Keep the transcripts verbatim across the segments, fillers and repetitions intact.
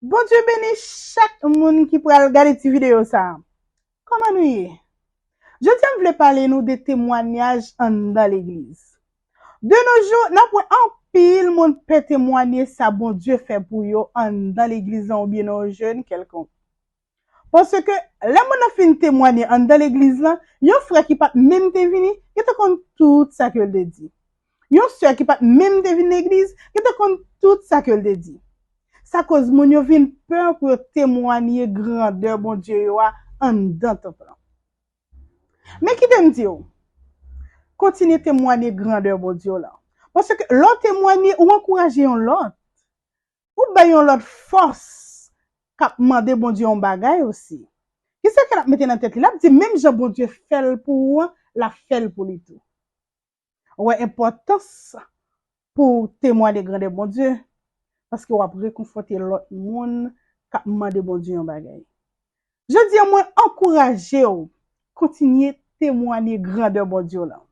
Bondye beni chak moun ki pral gade ti videyo sa a. Kòman nou ye? Jodi a m vle pale nou de temwanyaj anndan legliz. De nos jours, n ap wè anpil moun pè temwanye sa Bondye fè pou yo anndan legliz lan oubyen nan yon jèn kèlkonk. Paske lè moun nan fin temwanye anndan legliz lan, yon frè ki pa t menm te vini, gentan konn tout sa ke l te di. Yon sè ki pa t menm te vin legliz, gentan konn tout sa ke l te di. Sa koz moun yo vin pè pou yo temwanye grandè Bondye yo a anndan tanp lan. Men kite m di w, kontinye temwanye grandè Bondye w lan. Paske lè w temwanye, ou ankouraje yon lòt. Ou bay yon lòt fòs k ap mande Bondye yon bagay osi. Kisa ke l ap mete nan tèt li? L ap di, menm jan Bondye fè l pou ou an, l ap fè l pou li tou. Ou wè enpòtans pou w temwanye grandè Bondye, paske w ap rekonfòte lòt moun k ap mande Bondye yon bagay. Jodi a, mwen ankouraje w kontinye temwanye grandè Bondye w lan.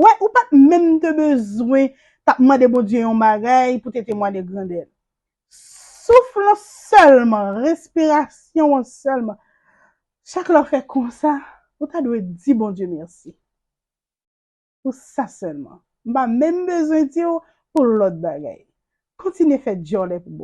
Wè, ou pa t menm te bezwen t ap mande Bondye yon bagay pou te temwanye grandè l. Souf lan sèlman, respirasyon an sèlman, chak lè w fè konsa, ou ta dwe di Bondye mèsi. Pou sa sèlman. M pa menm bezwen di w pou lòt bagay. Kontinye fè djòlè pou Bondye.